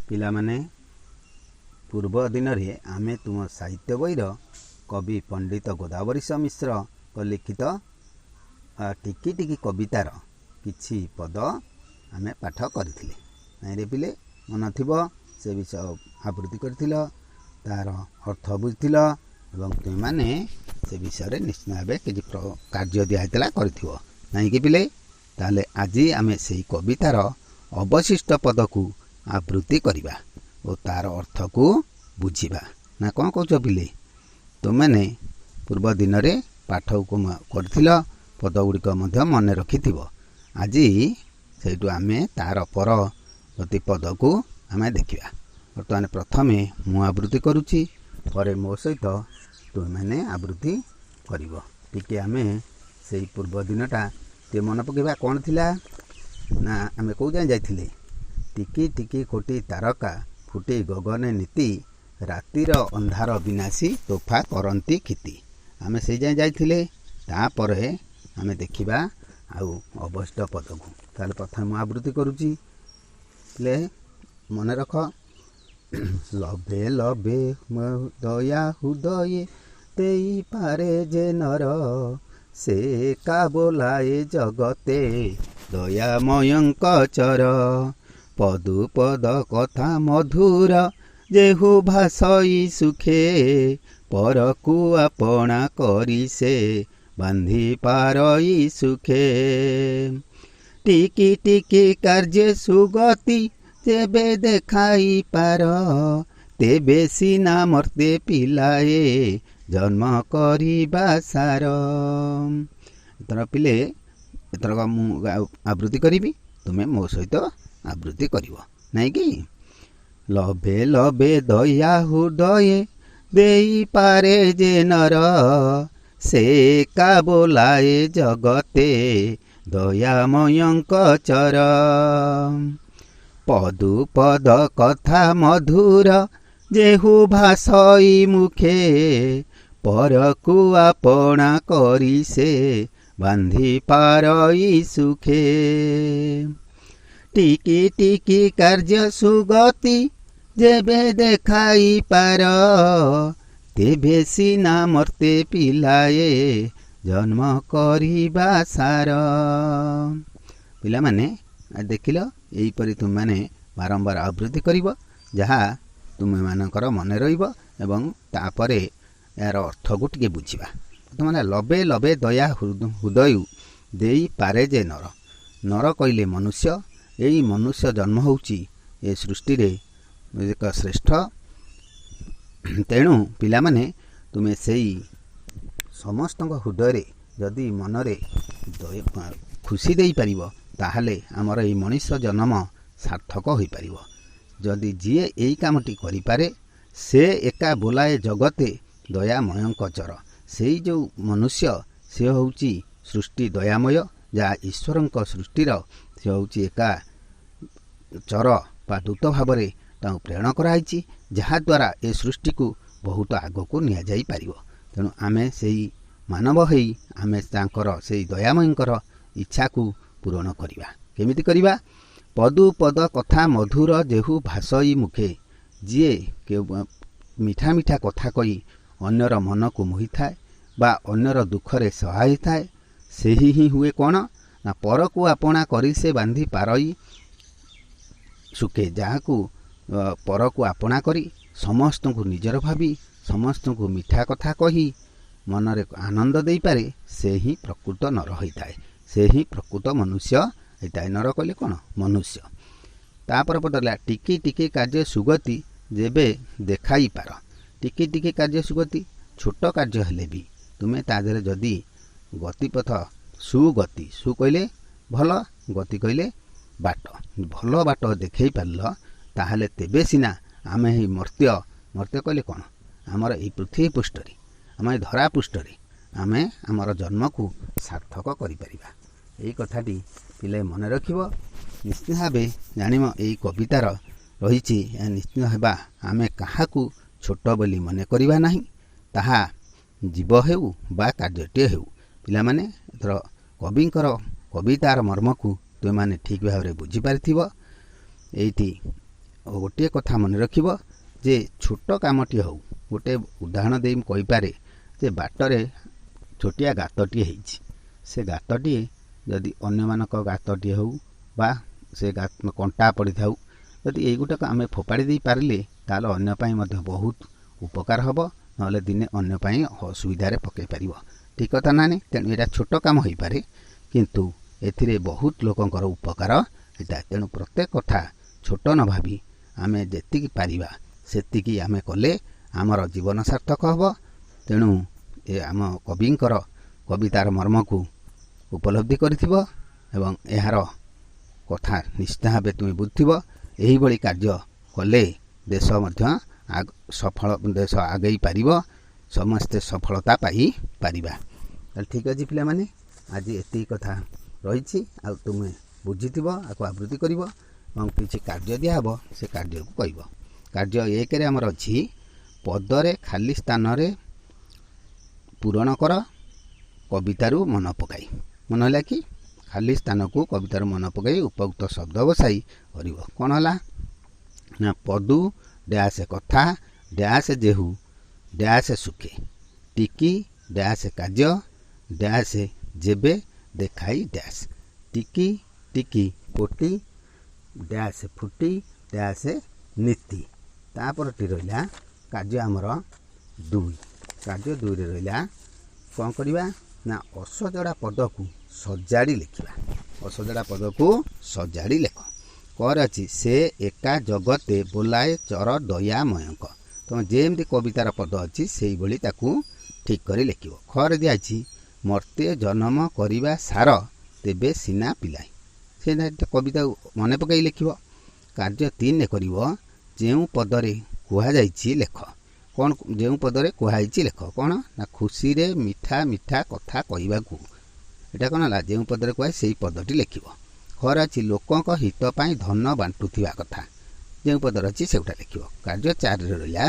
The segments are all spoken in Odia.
ପିଲାମାନେ, ପୂର୍ବ ଦିନରେ ଆମେ ତୁମ ସାହିତ୍ୟ ବହିର କବି ପଣ୍ଡିତ ଗୋଦାବରୀଶ ମିଶ୍ରଙ୍କ ଲିଖିତ ଟିକି ଟିକି କବିତାର କିଛି ପଦ ଆମେ ପାଠ କରିଥିଲେ, ନାଇଁରେ ପିଲେ? ମନ ଥିବ, ସେ ବିଷୟ ଆବୃତ୍ତି କରିଥିଲ, ତାର ଅର୍ଥ ବୁଝିଥିଲ ଏବଂ ତୁମେମାନେ ସେ ବିଷୟରେ ନିଶ୍ଚିତ ଭାବେ କିଛି କାର୍ଯ୍ୟ ଦିଆହେଇଥିଲା, କରିଥିବ, ନାଇଁକି ପିଲେ? ତାହେଲେ ଆଜି ଆମେ ସେଇ କବିତାର ଅବଶିଷ୍ଟ ପଦକୁ ଆବୃତ୍ତି କରିବା ଓ ତାର ଅର୍ଥକୁ ବୁଝିବା, ନା କ'ଣ କହୁଛ ପିଲେ? ତୁମେମାନେ ପୂର୍ବ ଦିନରେ ପାଠକୁ କରିଥିଲ, ପଦ ଗୁଡ଼ିକ ମଧ୍ୟ ମନେ ରଖିଥିବ। ଆଜି ସେଇଠୁ ଆମେ ତାର ପରବର୍ତ୍ତୀ ପଦକୁ ଆମେ ଦେଖିବା। ବର୍ତ୍ତମାନ ପ୍ରଥମେ ମୁଁ ଆବୃତ୍ତି କରୁଛି, ପରେ ମୋ ସହିତ ତୁମେମାନେ ଆବୃତ୍ତି କରିବ। ଟିକେ ଆମେ ସେଇ ପୂର୍ବ ଦିନଟା ଟିକେ ମନେ ପକାଇବା। କ'ଣ ଥିଲା ନା ଆମେ କେଉଁ ଯାଏଁ ଯାଇଥିଲେ? ଟିକି ଟିକି କୋଟି ତାରକା ଫୁଟି ଗଗନେ ନୀତି, ରାତିର ଅନ୍ଧାର ବିନାଶୀ ତୋଫା କରନ୍ତି କ୍ଷିତି। ଆମେ ସେଇ ଯାଏଁ ଯାଇଥିଲେ। ତାପରେ ଆମେ ଦେଖିବା ଆଉ ଅବଶିଷ୍ଟ ପଦକୁ। ତାହେଲେ ପ୍ରଥମେ ମୁଁ ଆବୃତ୍ତି କରୁଛି, ହେଲେ ମନେ ରଖ। ଲଭେ ଲଭେ ଦୟା ହୃଦୟେ ଦେଇପାରେ ଯେ ନର, ସେ କା ବୋଲାଏ ଜଗତେ ଦୟାମୟଙ୍କ ଚର। ପଦୁ ପଦ କଥା ମଧୁର ଯେହୁ ଭାସଇ ସୁଖେ, ପରକୁ ଆପଣା କରି ସେ ବାନ୍ଧି ପାରଇ ସୁଖେ। ଟିକି ଟିକି କାର୍ଯ୍ୟ ସୁଗତି ଯେବେ ଦେଖାଇ ପାର, ତେବେ ସିନା ମର୍ତ୍ତେ ପିଲାଏ ଜନ୍ମ କରିବା ସାର। ଏଥର ପିଲେ, ଏଥରକ ମୁଁ ଆବୃତ୍ତି କରିବି, ତୁମେ ମୋ ସହିତ ଆବୃତ୍ତି କରିବ, ନାଇଁ କି? ଲଭେ ଲଭେ ଦୟା ହୃଦୟେ ଦେଇପାରେ ଯେ ନର, ସେ କା ବୋଲାଏ ଜଗତେ ଦୟାମୟଙ୍କ ଚର। ପଦୁ ପଦ କଥା ମଧୁର ଯେହୁ ଭାସଇ ମୁଖେ, ପରକୁ ଆପଣା କରି ସେ ବାନ୍ଧି ପାରଇ ସୁଖେ। ଟିକି ଟିକି କାର୍ଯ୍ୟ ସୁଗତି ଯେବେ ଦେଖାଇ ପାର, ତେବେ ସିନା ମର୍ତ୍ତେ ପିଲାଏ ଜନ୍ମ କରିବା ସାର। ପିଲାମାନେ, ଦେଖିଲ, ଏହିପରି ତୁମେମାନେ ବାରମ୍ବାର ଆବୃତ୍ତି କରିବ, ଯାହା ତୁମେମାନଙ୍କର ମନେ ରହିବ ଏବଂ ତାପରେ ଏହାର ଅର୍ଥକୁ ଟିକେ ବୁଝିବା। ତୁମେ ଲବେ ଲବେ ଦୟା ହୃଦୟୁ ଦେଇପାରେ ଯେ ନର। ନର କହିଲେ ମନୁଷ୍ୟ। ଏଇ ମନୁଷ୍ୟ ଜନ୍ମ ହେଉଛି ଏ ସୃଷ୍ଟିରେ ଏକ ଶ୍ରେଷ୍ଠ। ତେଣୁ ପିଲାମାନେ, ତୁମେ ସେଇ ସମସ୍ତଙ୍କ ହୃଦୟରେ ଯଦି ମନରେ ଖୁସି ଦେଇପାରିବ, ତାହେଲେ ଆମର ଏଇ ମଣିଷ ଜନ୍ମ ସାର୍ଥକ ହୋଇପାରିବ। ଯଦି ଯିଏ ଏଇ କାମଟି କରିପାରେ, ସେ ଏକା ବୋଲାଏ ଜଗତେ ଦୟାମୟଙ୍କ ଚର। ସେଇ ଯେଉଁ ମନୁଷ୍ୟ, ସେ ହେଉଛି ସୃଷ୍ଟି ଦୟାମୟ, ଯାହା ଈଶ୍ୱରଙ୍କ ସୃଷ୍ଟିର ସେ ହେଉଛି ଏକା ଚର ବା ଦୂତ ଭାବରେ ତାଙ୍କୁ ପ୍ରେରଣ କରାହେଇଛି, ଯାହାଦ୍ୱାରା ଏ ସୃଷ୍ଟିକୁ ବହୁତ ଆଗକୁ ନିଆଯାଇପାରିବ। ତେଣୁ ଆମେ ସେଇ ମାନବ ହେଇ ଆମେ ତାଙ୍କର ସେଇ ଦୟାମୟଙ୍କର ଇଚ୍ଛାକୁ ପୂରଣ କରିବା। କେମିତି କରିବା? ପଦୁ ପଦ କଥା ମଧୁର ଯେହୁ ଭାସଇ ମୁଖେ, ଯିଏ ମିଠା ମିଠା କଥା କହି ଅନ୍ୟର ମନକୁ ମୋହିଥାଏ ବା ଅନ୍ୟର ଦୁଃଖରେ ସହାୟ ହୋଇଥାଏ, ସେହି ହିଁ ହୁଏ କ'ଣ ନା ପରକୁ ଆପଣା କରି ସେ ବାନ୍ଧି ପାରଇ ସୁଖେ। ଯାହାକୁ ପରକୁ ଆପଣା କରି ସମସ୍ତଙ୍କୁ ନିଜର ଭାବି ସମସ୍ତଙ୍କୁ ମିଠା କଥା କହି ମନରେ ଆନନ୍ଦ ଦେଇପାରେ, ସେ ହିଁ ପ୍ରକୃତ ନର ହୋଇଥାଏ, ସେ ହିଁ ପ୍ରକୃତ ମନୁଷ୍ୟ ହେଇଥାଏ। ନର କହିଲେ କ'ଣ? ମନୁଷ୍ୟ। ତାପରେ ପଚାରିଲା, ଟିକି ଟିକି କାର୍ଯ୍ୟ ସୁଗତି ଯେବେ ଦେଖାଇପାର। ଟିକି ଟିକି କାର୍ଯ୍ୟ ସୁଗତି, ଛୋଟ କାର୍ଯ୍ୟ ହେଲେ ବି ତୁମେ ତା ଦେହରେ ଯଦି ଗତିପଥ ସୁଗତି, ସୁ କହିଲେ ଭଲ, ଗତି କହିଲେ ବାଟ, ଭଲ ବାଟ ଦେଖାଇ ପାରିଲ, ତାହେଲେ ତେବେ ସିନା ଆମେ ଏଇ ମର୍ତ୍ତ୍ୟ, ମର୍ତ୍ତ୍ୟ କହିଲେ କ'ଣ? ଆମର ଏଇ ପୃଥିବୀ ପୃଷ୍ଠରେ, ଆମ ଏ ଧରା ପୃଷ୍ଠରେ ଆମେ ଆମର ଜନ୍ମକୁ ସାର୍ଥକ କରିପାରିବା। ଏଇ କଥାଟି ପିଲେ ମନେ ରଖିବ। ନିଶ୍ଚିତ ଭାବେ ଜାଣିବ ଏଇ କବିତାର ରହିଛି ଏହା ନିଶ୍ଚିତ ହେବା, ଆମେ କାହାକୁ ଛୋଟ ବୋଲି ମନେ କରିବା ନାହିଁ, ତାହା ଜୀବ ହେଉ ବା କାର୍ଯ୍ୟଟିଏ ହେଉ। ପିଲାମାନେ, ଏଥର କବିଙ୍କର କବିତାର ମର୍ମକୁ ତୁମେମାନେ ଠିକ୍ ଭାବରେ ବୁଝିପାରିଥିବ। ଏଇଠି ଗୋଟିଏ କଥା ମନେ ରଖିବ ଯେ ଛୋଟ କାମଟିଏ ହେଉ, ଗୋଟେ ଉଦାହରଣ ଦେଇ ମୁଁ କହିପାରେ ଯେ ବାଟରେ ଛୋଟିଆ ଗାତଟିଏ ହେଇଛି। ସେ ଗାତଟିଏ ଯଦି ଅନ୍ୟମାନଙ୍କ ଗାତଟିଏ ହେଉ ବା ସେ କଣ୍ଟା ପଡ଼ିଥାଉ, ଯଦି ଏଇଗୁଟାକୁ ଆମେ ଫୋପାଡ଼ି ଦେଇପାରିଲେ ତାହେଲେ ଅନ୍ୟ ପାଇଁ ମଧ୍ୟ ବହୁତ ଉପକାର ହେବ, ନହେଲେ ଦିନେ ଅନ୍ୟ ପାଇଁ ଅସୁବିଧାରେ ପକାଇ ପାରିବ। ଠିକ୍ କଥା ନା ନାଇଁ? ତେଣୁ ଏଇଟା ଛୋଟ କାମ ହେଇପାରେ, କିନ୍ତୁ ଏଥିରେ ବହୁତ ଲୋକଙ୍କର ଉପକାର ହେଇଥାଏ। ତେଣୁ ପ୍ରତ୍ୟେକ କଥା ଛୋଟ ନ ଭାବି ଆମେ ଯେତିକି ପାରିବା ସେତିକି ଆମେ କଲେ ଆମର ଜୀବନ ସାର୍ଥକ ହେବ। ତେଣୁ ଏ ଆମ କବିଙ୍କର କବିତାର ମର୍ମକୁ ଉପଲବ୍ଧି କରିଥିବ ଏବଂ ଏହାର କଥା ନିଶ୍ଚିତ ଭାବେ ତୁମେ ବୁଝିଥିବ। ଏହିଭଳି କାର୍ଯ୍ୟ କଲେ ଦେଶ ମଧ୍ୟ ସଫଳ, ଦେଶ ଆଗେଇ ପାରିବ, ସମସ୍ତେ ସଫଳତା ପାଇପାରିବା। ତାହେଲେ ଠିକ୍ ଅଛି ପିଲାମାନେ, ଆଜି ଏତିକି କଥା ରହିଛି। ଆଉ ତୁମେ ବୁଝିଥିବ, ଆକୁ ଆବୃତ୍ତି କରିବ ଏବଂ କିଛି କାର୍ଯ୍ୟ ଦିଆହେବ, ସେ କାର୍ଯ୍ୟକୁ କହିବ। କାର୍ଯ୍ୟ 1ରେ ଆମର ଅଛି ପଦରେ ଖାଲି ସ୍ଥାନରେ ପୂରଣ କର କବିତାରୁ ମନ ପକାଇ। ମନ ହେଲା କି ଖାଲି ସ୍ଥାନକୁ କବିତାରୁ ମନ ପକାଇ ଉପଯୁକ୍ତ ଶବ୍ଦ ବସାଇ କରିବ। କ'ଣ ହେଲା ନା ପଦୁ ଡ୍ୟାସ୍ କଥା ଡ୍ୟାସ୍ ଯେହୁ ଡ୍ୟାସ୍ ସୁଖେ, ଟିକି ଡ୍ୟାସ୍ କାର୍ଯ୍ୟ ଡ୍ୟାସ୍ ଯେବେ ଦେଖାଇ ଡ୍ୟାସ୍, ଟିକି ଟିକି କୋଟି ଡ୍ୟାସ୍ ଫୁଟି ଡ୍ୟାସ୍ ନୀତି। ତାପରଟି ରହିଲା କାର୍ଯ୍ୟ ଆମର 2। କାର୍ଯ୍ୟ 2ରେ ରହିଲା କ'ଣ କରିବା ନା ଅସଜଡ଼ା ପଦକୁ ସଜାଡ଼ି ଲେଖିବା। ଅସଜଡ଼ା ପଦକୁ ସଜାଡ଼ି ଲେଖ। କରେ ଅଛି ସେ ଏକା ଜଗତେ ବୋଲାଏ ଚର ଦୟାମୟଙ୍କ। ତୁମେ ଯେମିତି କବିତାର ପଦ ଅଛି ସେଇଭଳି ତାକୁ ଠିକ୍ କରି ଲେଖିବ। ଖରେ ଦିଆଯାଇଛି ମର୍ତ୍ତେ ଜନ୍ମ କରିବା ସାର ତେବେ ସିନା ପିଲାଏ, ସେ କବିତାକୁ ମନେ ପକାଇ ଲେଖିବ। କାର୍ଯ୍ୟ 3ରେ କରିବ ଯେଉଁ ପଦରେ କୁହାଯାଇଛି ଲେଖ। କ'ଣ ଯେଉଁ ପଦରେ କୁହାଯାଇଛି ଲେଖ। କ'ଣ ନା ଖୁସିରେ ମିଠା ମିଠା କଥା କହିବାକୁ। ଏଇଟା କ'ଣ ହେଲା ଯେଉଁ ପଦରେ କୁହାଏ ସେଇ ପଦଟି ଲେଖିବ। ଖରେ ଅଛି ଲୋକଙ୍କ ହିତ ପାଇଁ ଧନ ବାଣ୍ଟୁଥିବା କଥା, ଯେଉଁ ପଦରେ ଅଛି ସେଗୁଟା ଲେଖିବ। କାର୍ଯ୍ୟ 4ରେ ରହିଲା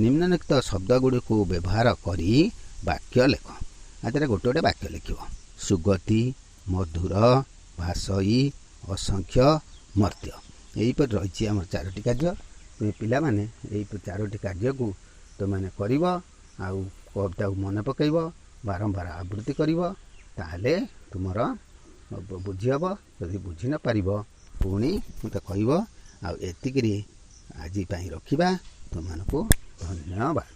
ନିମ୍ନଲିଖିତ ଶବ୍ଦ ଗୁଡ଼ିକୁ ବ୍ୟବହାର କରି ବାକ୍ୟ ଲେଖ। ଏଥିରେ ଗୋଟେ ଗୋଟେ ବାକ୍ୟ ଲେଖିବ। ସୁଗତି, ମଧୁର, ଭାଷଇ, ଅସଂଖ୍ୟ, ମର୍ତ୍ତ୍ୟ। ଏହିପରି ରହିଛି ଆମର 4ଟି କାର୍ଯ୍ୟ। ତୁମେ ପିଲାମାନେ ଏହି 4ଟି କାର୍ଯ୍ୟକୁ ତୁମେମାନେ କରିବ ଆଉ କବିତାକୁ ମନେ ପକାଇବ, ବାରମ୍ବାର ଆବୃତ୍ତି କରିବ, ତାହେଲେ ତୁମର ବୁଝି ହେବ। ଯଦି ବୁଝି ନ ପାରିବ ପୁଣି ମୋତେ କହିବ। ଆଉ ଏତିକିରେ ଆଜି ପାଇଁ ରଖିବା। ତୁମମାନଙ୍କୁ ଧନ୍ୟବାଦ।